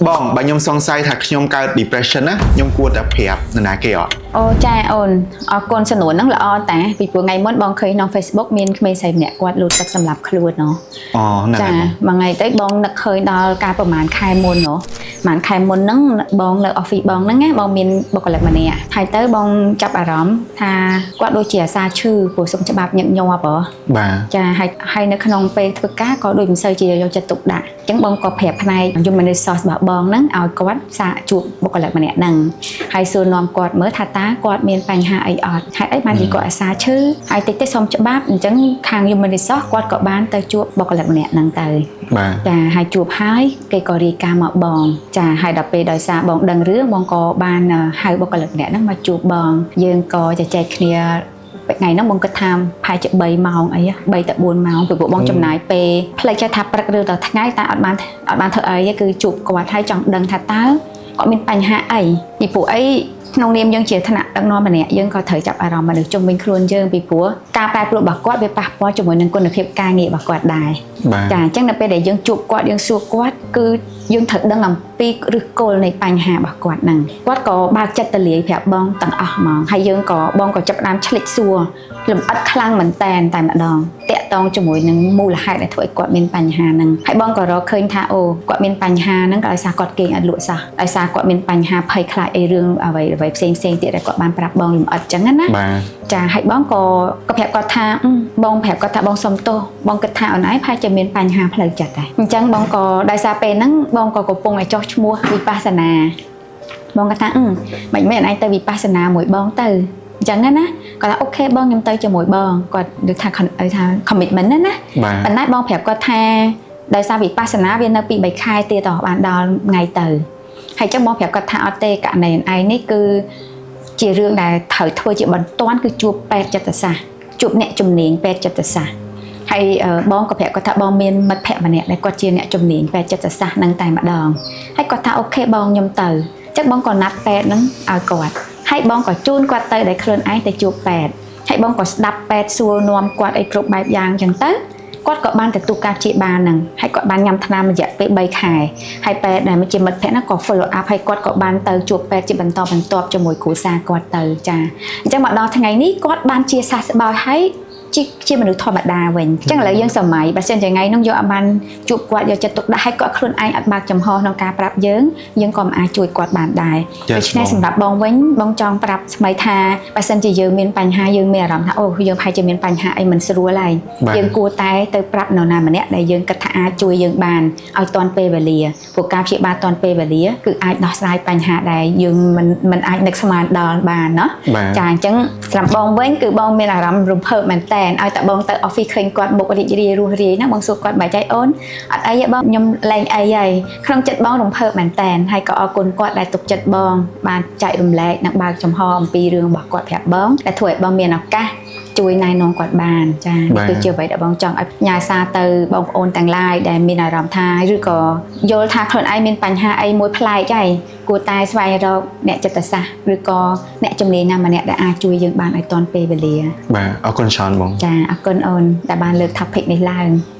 បងបើខ្ញុំសង្ស័យថាខ្ញុំកើត depression ណាខ្ញុំគួរតែប្រាប់នរណាគេអត់? អូចាអូនអរគុណសំណួរហ្នឹងល្អតាពីព្រោះថ្ងៃមុនបងឃើញក្នុង Facebook មានក្មេងស្រីម្នាក់គាត់លូតទឹកសម្លាប់ខ្លួនណោះ។ អូហ្នឹង ចា ហើយបង មួយថ្ងៃទៅបងនឹកឃើញដល់ការប្រហែលខែមុនណោះប្រហែលខែមុនហ្នឹងបងនៅ office បងហ្នឹងណាបងមានបុគ្គលិកម្នាក់ហើយទៅបងចាប់អារម្មណ៍ថាគាត់ដូចជាអាសាឈឺព្រោះសុំច្បាប់ញឹកញាប់ហ៎។ បាទ។ ចាហើយហើយនៅក្នុងពេលធ្វើការក៏ដូចមិនសូវជាយកចិត្តទុកដាក់អញ្ចឹងបងក៏ប្រាប់ផ្នែក human resource របស់បងហ្នឹងឲ្យគាត់សាកជួបបុគ្គលិកម្នាក់ហ្នឹងហើយសួរនាំគាត់មើលថាតើគាត់មានបញ្ហាអីអត់ហេតុអីបានជាគាត់អាសាឈឺហើយតិចតិចសុំច្បាប់អញ្ចឹងខាង human resource គាត់ក៏បានទៅជួបបុគ្គលិកម្នាក់ហ្នឹងទៅ បាទ។ ចាហើយជួបហើយគេក៏រាយការណ៍មកបងចាហើយដល់ពេលដោយសារបងដឹងរឿងបងក៏បានហៅបុគ្គលិកម្នាក់ហ្នឹងមកជួបបងយើងក៏ជជែកគ្នាពេលថ្ងៃហ្នឹងបងគិតថាប្រហែលជា3ម៉ោងអី3ទៅ4ម៉ោងពីព្រោះបងចំណាយពេលផ្លេចថាព្រឹកឬទៅថ្ងៃតែអត់បានធ្វើអីទេគឺជួបគាត់ហើយចង់ដឹងថាតើគាត់មានបញ្ហាអីពីព្រោះអីក្នុងនាមយើងជាថ្នាក់ដឹកនាំម្នាក់យើងក៏ត្រូវចាប់អារម្មណ៍មនុស្សជុំវិញខ្លួនយើងពីព្រោះការប្រែប្រួលរបស់គាត់វាប៉ះពាល់ជាមួយនឹងគុណភាពការងាររបស់គាត់ដែរ។ បាទ។ ចាអញ្ចឹងនៅពេលដែលយើងជួបគាត់យើងសួរគាត់គឺយើងត្រូវដឹងអំពីឫសគល់នៃបញ្ហារបស់គាត់ហ្នឹងគាត់ក៏បើកចិត្តទលាយប្រាប់បងទាំងអស់ហ្មងហើយយើងក៏បងក៏ចាប់ផ្ដើមឆ្លិចសួរលម្អិតខ្លាំងមែនតែនតែម្ដងតាក់ទងជាមួយនឹងមូលហេតុដែលធ្វើឲ្យគាត់មានបញ្ហាហ្នឹងហើយបងក៏រកឃើញថាអូគាត់មានបញ្ហាហ្នឹងក៏ដោយសារគាត់គេងអត់លក់សោះដោយសារគាត់មានបញ្ហាភ័យខ្លាចអីរឿងអ្វីអ្វីផ្សេងផ្សេងទៀតដែលគាត់បានប្រាប់បងលម្អិតអញ្ចឹងណា។ បាទ។ ចាហើយបងក៏ក៏ប្រាប់គាត់ថាអឺបងប្រាប់គាត់ថាបងសុំទោសបងគិតថាអូនឯងប្រហែលជាមានបញ្ហាផ្លូវចិត្តដែរអញ្ចឹងបងក៏ដោយសារពេលហ្នឹងបងក៏កំពុងតែចុះឈ្មោះវិបស្សនាបងគាត់ថាអឺមិនមែនអូនឯងទៅវិបស្សនាមួយបងទៅអញ្ចឹងណាគាត់ថា okay បងខ្ញុំទៅជាមួយបងគាត់ដូចថាថា commitment ណាណា។ បាទ។ ប៉ុន្តែបងប្រាប់គាត់ថាដោយសារវិបស្សនាវានៅពី3ខែទៀតតបានដល់ថ្ងៃទៅហើយចឹងបងប្រាប់គាត់ថាអត់ទេករណីឯងនេះគឺជារឿងដែលត្រូវធ្វើជាបន្ទាន់គឺជួបពេទ្យចិត្តសាស្ត្រជួបអ្នកជំនាញពេទ្យចិត្តសាស្ត្រហើយបងក៏ប្រាប់គាត់ថាបងមានមិត្តភក្តិម្នាក់ដែលគាត់ជាអ្នកជំនាញពេទ្យចិត្តសាស្ត្រនឹងតែម្ដងហើយគាត់ថា okay បងខ្ញុំទៅចឹងបងក៏ណាត់ពេទ្យនឹងឲ្យគាត់ហើយបងក៏ជូនគាត់ទៅដែលខ្លួនឯងទៅជួបពេទ្យហើយបងក៏ស្ដាប់ពេទ្យសួរនាំគាត់អីគ្រប់បែបយ៉ាងចឹងទៅគាត់ក៏បានទទួលការព្យាបាលហ្នឹងហើយគាត់បានញ៉ាំថ្នាំរយៈពេល3ខែហើយពេទ្យដែលជាមិត្តភក្តិហ្នឹងក៏ follow up ហើយគាត់ក៏បានទៅជួបពេទ្យជាបន្តបន្ទាប់ជាមួយគ្រួសារគាត់ទៅចាអញ្ចឹងមកដល់ថ្ងៃនេះគាត់បានជាសះស្បើយហើយជាមនុស្សធម្មតាវិញអញ្ចឹងឥឡូវយើងសម័យបើសិនជាថ្ងៃនោះយកអត់បានជួបគាត់យកចិត្តទុកដាក់ឲ្យគាត់ខ្លួនឯងអត់បើកចំហក្នុងការប្រាប់យើងយើងក៏មិនអាចជួយគាត់បានដែរ។ Yes. ដូច្នេះ បង សម្រាប់បងវិញបងចង់ប្រាប់ស្មីថាបើសិនជាយើងមានបញ្ហាយើងមានអារម្មណ៍ថាអូយើងប្រហែលជាមានបញ្ហាអីមិនស្រួលហើយ បាទ យើងគួរតែទៅប្រាប់នរណាម្នាក់ដែលយើងគិតថាអាចជួយយើងបានឲ្យទាន់ពេលវេលាព្រោះការព្យាបាលទាន់ពេលវេលាគឺអាចដោះស្រាយបញ្ហាដែលយើងមិនអាចនឹកស្មានដល់បានណោះ។ បាទ។ ចាអញ្ចឹងសម្រាប់បងវិញគឺបងមានអារម្មណ៍រំភើបមែនតែនឲ្យតែបងទៅ office ឃើញគាត់មុខរីករាយរស់រាយណាបងសួរគាត់បែចៃអូនអត់អីទេបងខ្ញុំលែងអីហើយក្នុងចិត្តបងរំភើបមែនតែនហើយក៏អរគុណគាត់ដែលទុកចិត្តបងបានចែករំលែកនិងបើកចំហអំពីរឿងរបស់គាត់ប្រាប់បងដែលធ្វើឲ្យបងមានឱកាសជួយណែនាំគាត់បានចានេះ បាទ គឺជាអ្វីដែលបងចង់ឲ្យផ្ញើសារទៅបងប្អូនទាំងឡាយដែលមានអារម្មណ៍ថាឬក៏យល់ថាខ្លួនឯងមានបញ្ហាអីមួយប្លែកហើយគួរតែស្វែងរកអ្នកចិត្តសាស្ត្រឬក៏អ្នកជំនាញណាម្នាក់ដែលអាចជួយយើងបានឲ្យទាន់ពេលវេលា។ បាទអរគុណច្រើនបង។ ចាអរគុណអូនដែលបានលើក topic នេះឡើង។